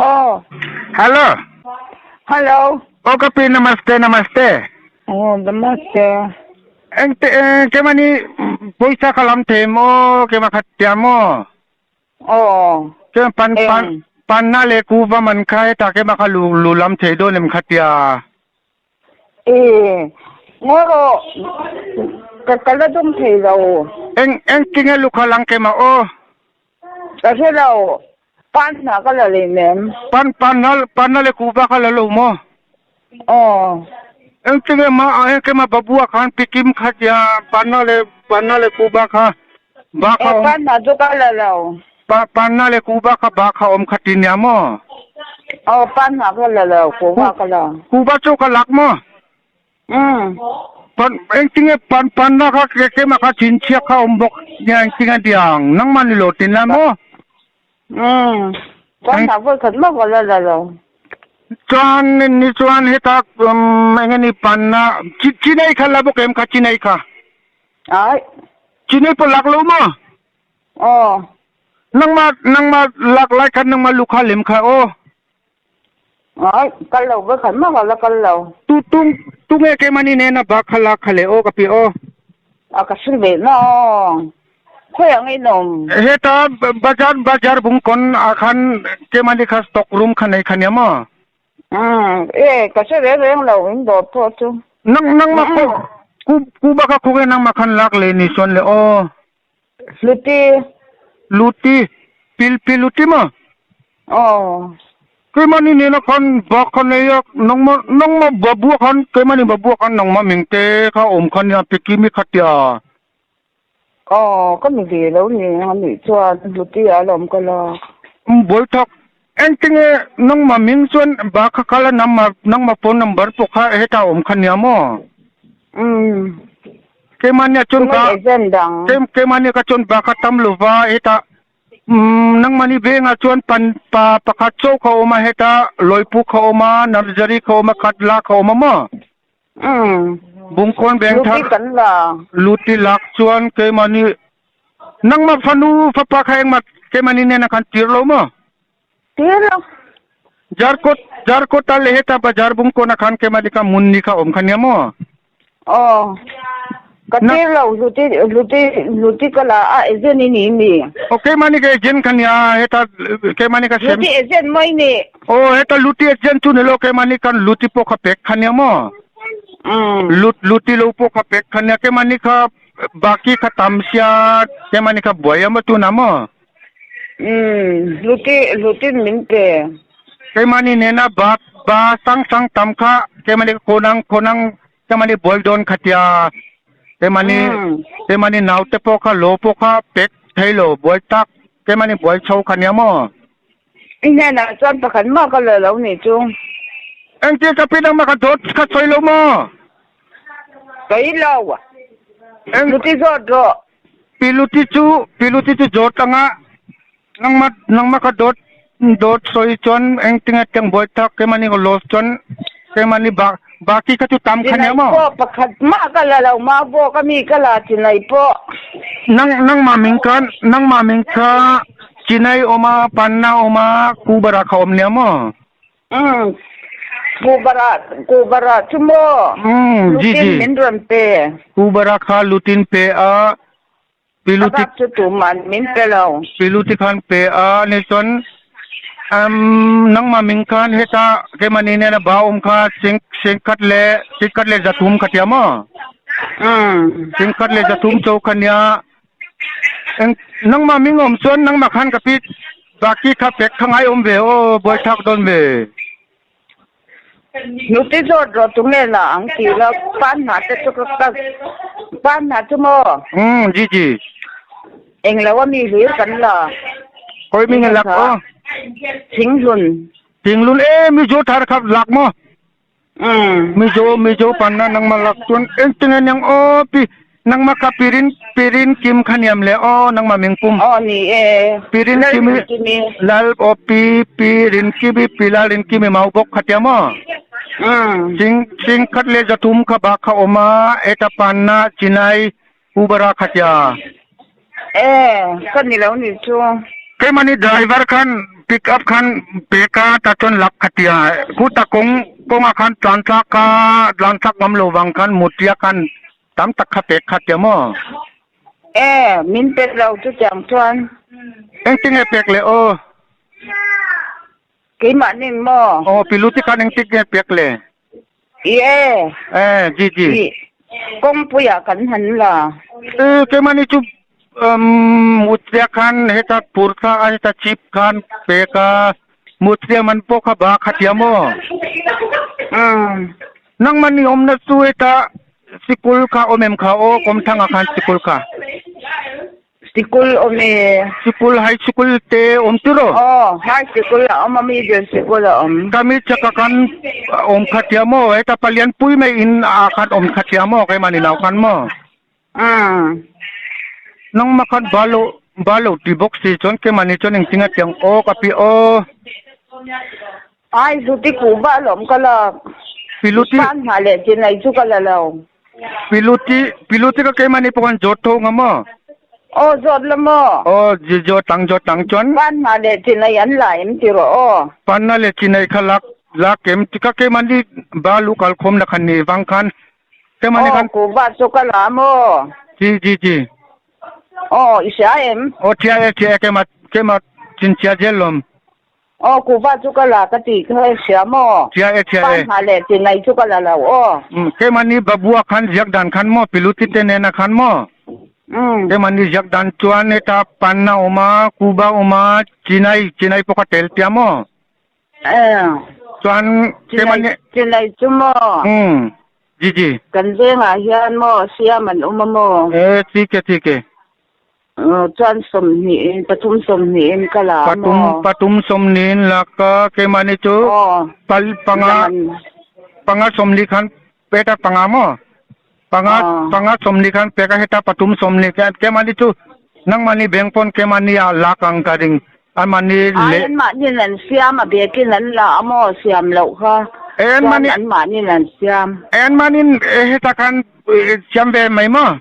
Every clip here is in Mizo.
Aw. Hello. Hello. Aw ka pi namaste namaste. Aw namaste. Engte kemani pawisa ka lam thei maw kema khat tia maw? Aw. Ke pan pan panna le kuva man kha heta kema kha lu lu lam thei dawn em kha tia. E ngaw rawh ka ka la dawng thei lo. Eng engtinge lu kha lang kema aw? Ka hre lo. Pan hna ka la leh nem. Pan pan na pan na le kuva kha la lo maw? Aw. Engtinge ma a engkema babua khan pikim kha tia pan na le pan na le kuva kha ba kha E pan hna chu ka la lo. Pa pan na le kuva kha ba kha awm kha ti nia maw? Aw pan hna ka la lo kuva ka la. Kuva chu ka lak maw? Umm. Pan engtinge pan pan na kha ke ke ma kha chin chhia kha awm bawk nia engtinge tiang nangmah ni lo tin la maw? Umm. Pan hna vawi khat mah ka la la lo. Chuan ni chuan heta eng nge ni pan na chi chinai kha la bawk em kha chinai kha? Ai. Chinai pawh lak lo maw? Aw. Nangmah nangmah lak lai khan nangmah lukha lem kha aw. Ai, kal lo vawi khat mah ka la kal lo. Tu tung tunge keimahni nena bak kha lak kha le aw ka pi aw. A ka hre ve na aw. Khawi ang in awm? Heta bazar bazar bungkawn ah khan keimahni kha stock room kha nei kha nia maw? Umm, e ka hre reng reng lo in dawr pawh chu. Nang nangmah pawh ku ku bak kha khawnge nangmah khan lak leh ni chuan le aw. Luti. Luti, pil pil luti maw? Aw. Keimahni nena khan bak kha nei a, nangmah nangmah babua khan keimahni babua khan nangmah ming te kha awm kha nia Pikimi kha tia. Aw, ka ni ve lo ni a nih chuan Luti ah alawm ka la. Buaithak, engtinge nangmah ming chuan bak kha kal a nangmah nangmah phone number pawh kha hetah awm kha nia maw? Umm. Keimahnia chuan Tunge ba agent dang? Keimahnia ka chuan ba kha tam lova hetah nangmahni vengah chuan pan pa pakhat chaw kha awm a hetah Lawipu kha awm a Nursery kha awm a Khatla kha awm a maw? Umm. Bungkawn veng thar Luti kan la. Luti lak chuan keimahni nangmah fanu fapa kha engmah keimahni nena khan tir lo maw? Tir lo. Jarkot Jarkot a leh heta bazar bungkawn a khan keimahni kha Munni kha awm kha nia maw? Aw. Ka tir lo Hluti Hluti Hluti ka la a agent i ni mi? Aw keimahni ka agent kha nia heta keimahni ka sem. Hluti agent mai ni. Aw heta Hluti agent chu ni lo keimahni kan Hluti pawh kha pek kha nia maw? Umm. Hlut Hluti lo pawh kha pek kha nia keimahni kha baki kha tam sia keimahni kha buai a maw tunah maw? Umm Hluti Hlutin min pe. Keimahni nena ba ba sang sang tam kha keimahni khawnang khawnang keimahni buai dawn kha tia keimahni keimahni naute pawh kha law pawh kha pek thei lo buai tak keimahni buai chho kha nia maw? I hnenah chuan pakhat mah ka la lo nih chu. Engtin ka pi nangmah kha dawt kha sawi lo maw? Sawi lo. Hluti zawt rawh. Piluti chu Piluti chu zawt anga nangmah nangmah kha dawt dawt sawi chuan engtinge tiang buai tak keimahni ka loss chuan keimahni ba baki kha chu tam kha nia Chinai maw? pawh pakhat mah ka la lo mah bawk a mi ka la chinai pawh. Nang nangmah ming kha nangmah ming kha chinai awm a panna awm a kubara kha awm nia maw? Umm Kubara Kubara chu maw? Umm ji Lutin ji. min rawn pe. Kubara kha lutin pe a Piluti A bak chu tuman min pe lo. Piluti khan pe a ni chuan umm nangmah ming khan heta keimahni nena ba awm kha sing singkhat leh singkhat leh zathum kha tia maw? Umm. Singkhat leh zathum cho kha nia Eng nangmah ming awm chuan nangmah khan ka pi baki kha pek kha ngai awm ve aw buaithlak dawn ve. Hnute zawt rawh tu nge la ang ti la pan hna te chu ka ka pan hna chu maw? Umm ji ji. Eng lo a mi hlir kan la. Khawi mi nge lak aw? Thinghlun. Thinghlun e mizo thar kha lak maw? Umm. Mizo Mizo panna nangmah lak chuan engtinge niang aw pi nangmah kha pirin pirin kim kha niam le aw nangmah ming pum. Aw ni e. Pirin kimi lal aw pi pirin kimi pi lalrin kimi mau bawk kha tia maw. Umm. Sing sing khat le zathum kha bak kha awm a eta panna chinai kubara kha tia. E ka ni lo ni chu. Keimahni driver khan. pick up khan pek a tah chuan lak kha tia khutah kawng kawngah khan tlan thlak a tlan thlak ngam lo vang khan mutia khan tam tak kha pek kha tia maw? E, min pe lo chutiang chuan. Engtinge pek le aw? Keimah ning maw? Aw pilu te khan engtin nge pek le? I e. E, ji ji. I kawngpuiah kan han la. E, keimahni chu um mutria khan heta purtha a heta chip khan pek a, mutria man pawh kha ba kha tia maw? Umm. Nangmahni awmna chu heta sikul kha awm em kha aw, kawmthangah khan sikul kha. Sikul awm e. Sikul high sikul te awm tur aw. Aw high sikul a awm a middle sikul a awm. Ka mi chaka khan awm kha tia maw heta palian pui mai in ah khan awm kha tia maw keimahni nau khan maw. Umm. Nangmah khan ba lo ba lo ti bawk si chuan keimahni chuan engtin a tiang aw ka pi aw. Ai hluti kuhva alawm ka lak. Piluti. Pan hna leh chinai chu ka la lo. Piluti piluti ka keimahni pawh khan zawt tho nga maw? Aw zawt la maw? Aw zawt ang zawt ang chuan. Pan hna leh chinai an la em ti rawh aw. Pan hna leh chinai kha lak lak em ti ka keimahni ba lu kal khawm na khan ni vang khan keimahni khan. Aw kuhva chu ka la maw? Ji ji ji. Aw i hria em? Aw thia e thia e keimah keimah chinchhia zel lawm. Aw kuhva chu ka la ka tih kha i hria maw? Hria e, hria e. Panhma leh chinai chu ka la lo aw. Umm, keimahni Babua khan ziak dan khan maw, Piluti te nena khan maw? Umm. Keimahni ziak dan chuan heta Panna awm a, Kuhva awm a, Chinai, Chinai pawh ka tel tia maw? Eeh. Chuan keimahni. Chinai chu maw? Umm, ji ji. Kan vengah hian maw siam an awm a maw? E, thik e, thik e. Chuan sawmhnihin, pathum sawmhnihin ka la a maw? Pathum, pathum sawmhnihin la ka, keimahni chu pal panga, panga sawmhnih khan pek a panga maw? Panga, panga sawmhnih khan pek a heta pathum sawmhnih khan keimahni chu nangmahni bank pawn keimahni ah lak ang ka ring, anmahni leh. Ai anmahnin an siam a bekin an la a maw siam loh kha, chuan anmahnin an siam. Anmahnin heta khan siam ve mai maw?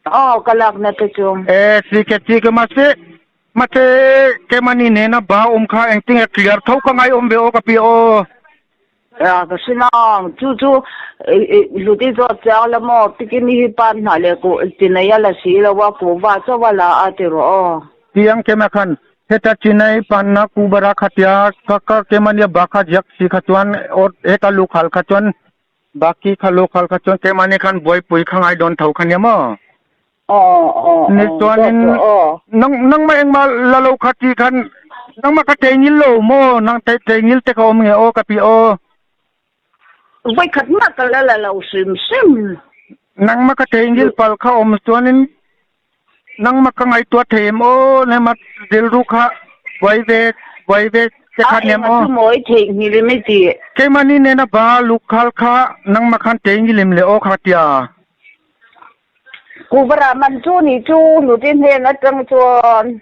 Aw, ka lakna te chu. E, chike chike mahse, mahse keimahni nena ba awm kha engtinge clear tho ka ngai awm ve aw ka pi aw. A, ka hre nang, chu chu hluti zawt chiang la maw, pikini hi pan hnah leh kuh chinai a la si lo a, kuhva chauh a la a ti rawh aw. Tiang kema khan heta chinai panna kuhbara khatia ka ka keimahnia ba kha ziak si kha chuan or heta lukhal kha chuan Baki kha local kha chuan keimahni khan buaipui kha ngai dawn tho kha nia maw? Ni chuanin nang nangmah engmah la lo kha ti khan nangmah kha theingil lo maw? Nang theingil te kha awm nge aw ka pi aw? Vawikhat mah ka la la lo hrim hrim. Nangmah kha theingil pal kha awm chuanin Nangmah ka ngaihtuah thei em aw, nangmah rilru kha buai ve buai ve che kha nem aw. A enga chu mawi theih ngil i ti. Keimahni nena ba lukhal kha nangmah khan tei ngilim le aw kha tia. Kuvara man chu ni chu hluti hnen atang chuan.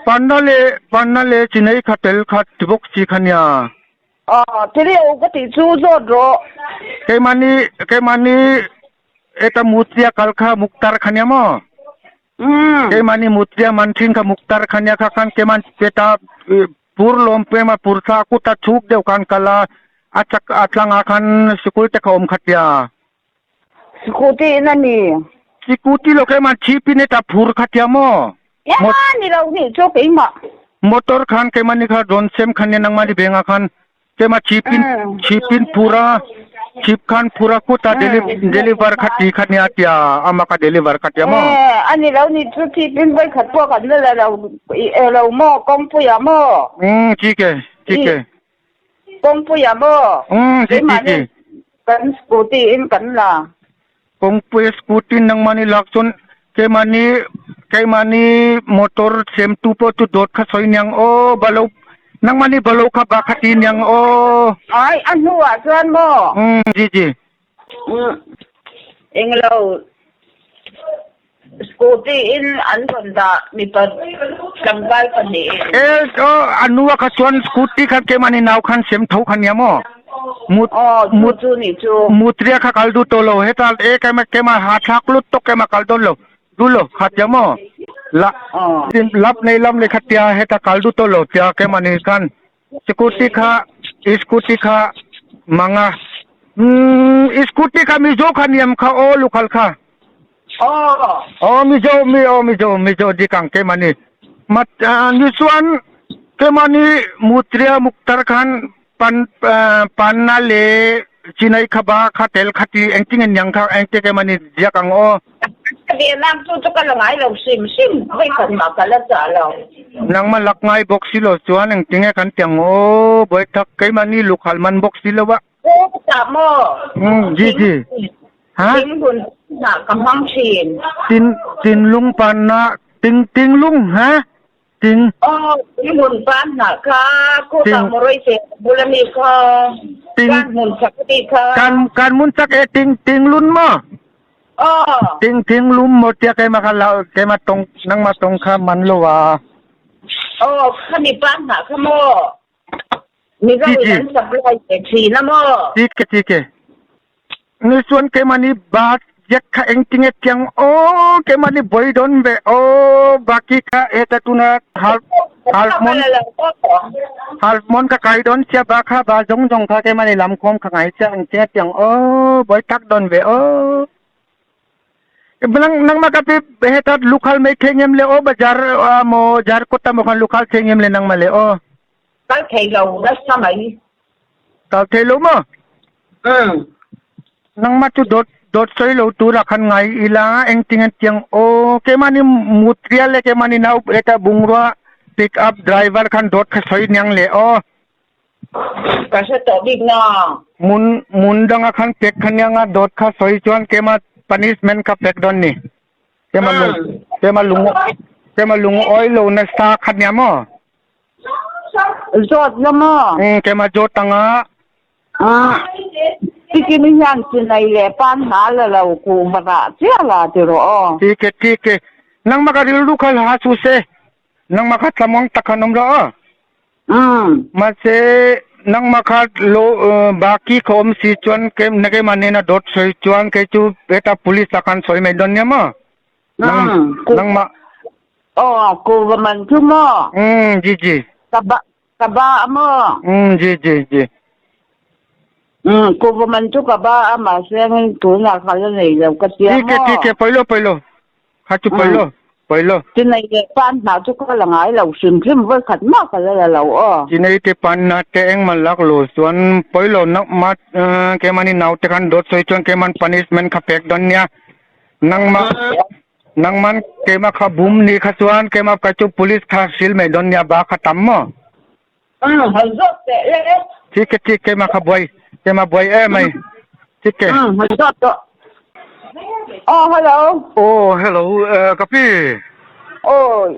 Panna leh panna leh chinei kha tel kha ti bawk si kha nia. Aw, thil ka tih chu zawt rawh. Keimahni keimahni Heta Mutria kal kha Muktar kha nia maw? Keimahni Mutria man thin kha Muktar kha nia kha khan keiman heta pur lawm pema pur thla kuta chhuk deuh khan kal a, a chak a tlangah khan sikul te kha awm khat tia. Sikuti in a ni. Sikuti lo keiman chhip in heta phur kha tia maw? Ema ni lo nih chu keimah. Motor khan keimahni kha rawn sem khan nia nangmahni vengah khan Kema chhipin chhipin phura chhip khan phura kuta deliver kha ti kha nia tia ama kha deliver kha tia maw? Eh ani lo ni chu chhipin voi khat pawh kan la lo lo maw kawngpuia maw? Um thik e thik e. Kawngpuia maw? Um thi thi thi. Kan scooty in kan la. Kawngpuia scooty nangmahni lak chuan keimahni keimahni motor sem tu pawh chu dawt kha sawi niang aw balo nangmahni balo kha ba kha ti niang aw. Ai a hnuah chuan maw? Umm ji ji. Umm englo scooty in an rawn dah mipa tlangval pahnihin. E aw a hnua kha chuan scooty khan keimahni nau khan sem tho kha nia maw? Mut Aw chu mut chu nih chu. Mutria kha kal duh tawh lo heta e keimah keimah ha thlak lut tawk keimah kal dawn lo duh lo kha tia maw? La lap nei lam leh kha tia heta kal duh tawh lo tia keimahni khan scooty kha scooty kha manga umm scooty kha mizo kha niam kha aw lukhal kha aw mizo mi aw mizo mizo dik ang keimahni mat ni chuan keimahni mutria muktar khan pan panna leh chinai kha ba kha tel kha ti engtin nge niang kha engte keimahni ziak ang aw. Ka ve nak chu chu ka la ngai lo hrim hrim vawikhat mah ka la chah lo. Nangmah lak ngai bawk si lo chuan engtin nge kan ti ang aw Bawitak keimahni lukhal man bawk si lo a. Aw ka chah maw? Umm ji ji. Ha? Tinghun hnah ka hmang thin. Tin tinlung panna ting tinglung ha? Ting. Aw tinghun pan hnah kha khutah mawrei se bul ami kha Ting. Kan hmun chak ami kha. Kan kan mun chak e ting tinglun maw? Aw. Ting thing lum maw tia keimah kha la keimah tong nangmah tong kha man lo a. Aw khami pa hna kha maw. Mizo in an supply ve thin a maw. Ti ke ti ke. Ni chuan keimah ni ba jet kha engtinge tiang aw keimah ni boi don ve aw baki kha heta tuna half half mon half mon ka kai don sia ba kha ba zong zong kha keimah ni lam khawm kha ngai sia engtinge tiang aw boi tak don ve aw nang nangmah ka pi heta lukhal mai thei ngem le aw bazaar mo jar kota mo khan lukhal thei ngem le nangmah le aw Kal thei lo nasa mai. Kal thei lo maw? Umm. Nangmah chu dawt dawt sawi lo tura khan ngai ila engtin an tiang aw keimahni mutria le keimahni nau heta bungrua pick up driver khan dawt kha sawi niang le aw. Ka hre tawh bik na. Mun mun danga khan pek kha nianga dawt kha sawi chuan keimah punishment kha pek dawn ni. Keimah lung keimah lung keimah lung awi lo nasa kha nia maw? Zawt la maw? Umm keimah zawt anga. Ah, tikimi hian chinai leh pan hna la lo kuhva rah chiah la ti rawh aw. Tike tike, nangmah ka rilru kha hla su se, nangmah kha tlamuang tak khan awm rawh aw. Umm. Mahse nangmah kha lo baki kha awm si chuan ke na keimah nena dawt sawi chuan kei chu heta police ah khan sawi mai dawn nia maw. Umm. Nangmah. Aw, kuhva man chu maw? Umm, ji ji. Ka ba ka ba a maw? Umm, ji ji ji. Umm, kuhva man chu ka ba a mahse angin tunah kha la nei lo ka tia maw? Tike tike, pawi lo pawi lo. Kha chu pawi lo, pawi lo. Chinai leh pan hnah chu ka la ngai lo hrim hrim vawi khat mah ka la la lo aw. Chinai te pan hnah te engmah lak lo chuan pawi lo nak mah keimahni naute khan dawt sawi chuan keiman punishment kha pek dawn nia. Nangmah Nangman keimah kha bum ni kha chuan keimah ka chu police kha hril mai dawn nia ba kha tam maw? Umm han zawt teh le. Thik ke thik keimah kha buai keimah buai em mai. Thik ke. Umm han zawt tawh. Aw hello. Aw hello ka pi. Aw.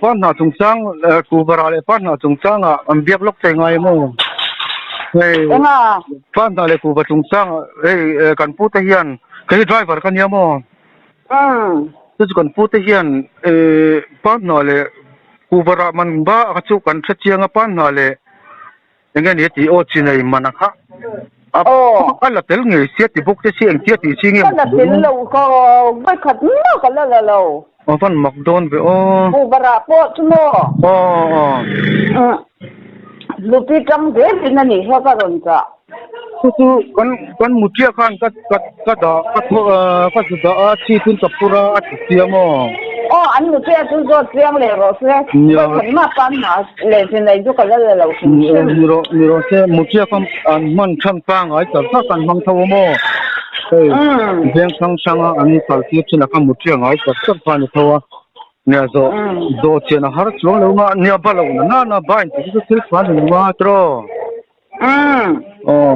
Pa hna chungchang Kuvara leh pa hna chungchangah an biak lawk thei ngai maw? Hei Enga? Pa hna leh Kuva chungchangah hei kan pu te hian kei driver ka nia maw? Chu chu kan pu te hian pa hna leh kuva rah man ba kha chu kan hre chiang a, pa hna leh eng nge ni a tih aw chi nei man a kha a la tel ngei sia ti bawk te si engtia tih chi nge Ka la tel lo ka vawikhat mak a la la lo. A van mak dawn ve aw. Kuva rah pawh chu maw? Aw aw. Lupi tang zelin a nih kha ka rawn chah. Chu chu kan kan mutia khan ka ka ka dah ka thaw ka zu dah a chi chun ka phur a a ti chiang aw. Aw an mutia chu zawt chiang leh rawh se. Vawikhat mah pan hna leh chi nei chu ka la la lo hrim hrim. Ni rawh ni rawh se mutia kha an hman than pangai tak tak an hmang tho a maw. Hei veng hrang hrang a an kal tir thin a kha mutia ngai tak tak kha a ni tho a. Nia zawh zawh chian a har chuang lo nga nia ba lo na na na ba in ti chu thil tha ni lo nga tiraw. Umm. Aw.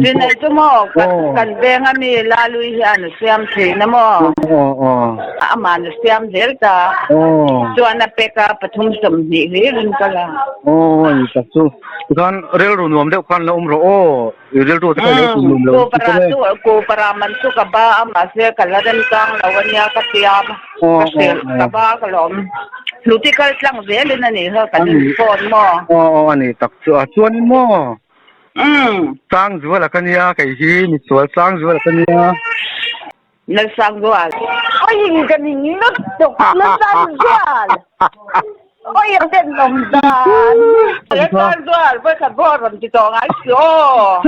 Chinai chu maw kan veng a mi Lalui hian a siam thin a maw? Aw aw. Aman a siam zel ta. Aw. Chuan a pek a 320 hlir in ka la. Aw ani tak chu. Tikhan rilru nuam deuh khan la awm rawh aw. I rilru te kha lo ti nuam lo. Ku para chu ku para man chu ka ba a mahse ka la remchang lo ania ka tiam. Ka hrilh ka ba ka lawm. Hluti kal tlang zelin a nih kha kan in phone maw? Aw aw a ni tak chu a chuanin maw? Umm. Sangzuala ka nia kei hi misual Sangzuala ka nia. Lalsangzual. Oi ka ning lutuk Lalsangzual. Oi a tenawm dan. Lalsangzual vawikhat pawh a rawn ti tawh ngai si aw.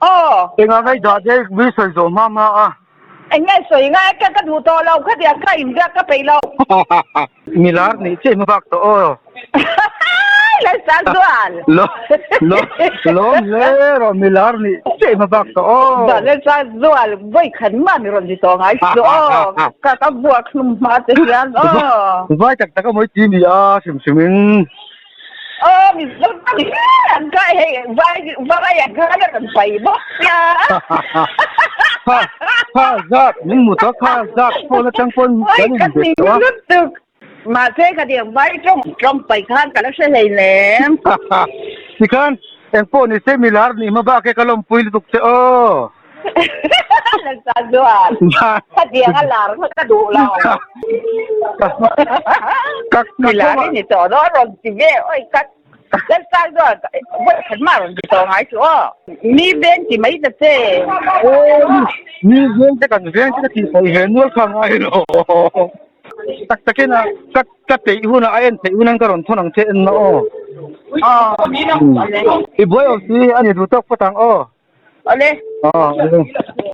Aw. Enga ngaihdah te mi sawi zawh hma hma a. Eng nge sawi ngai ka ka duh tawh lo khatiang kha inbiak ka peih lo. Milar nih chiah hma bak tawh aw. Lalsangzual. Lo lo lawm hle rawh milar nih chiah hma bak tawh aw. Lalsangzual vawi khat mah mi rawn ti tawh ngai suh aw. Ka ka vuak hlum hma te hian aw. Vai tak tak a mawi ti ni a hrim hrim in. Aw Mizo tak hian an kai hei vai vai an khan a rawn pai bawk sia. Kha kha zat min hmu tawh kha zat phone atang pawn kan in be tawh a. Lutuk mahse khatiang vai tawng tawng pai khan ka la hre hlei nem. Tikhan engpawh ni se milar nih hma bak e ka lawmpui lutuk che aw. Nasa chuan khatiang a lar kha ka duh lo. Milar i ni tawh dawn rawn ti ve oi ka Nasa chuan vawi khat mah rawn ti tawh ngai suh aw. Mi veng ti mai ta che. Mi veng te kan veng te ka tih sawi ve nual kha ngai lo. Tak takin a ka ka peih hunah a en theih hunan ka rawn thawn ang che en na aw. I buai awm si a ni duh tawk phawt ang aw. Awle. Aw.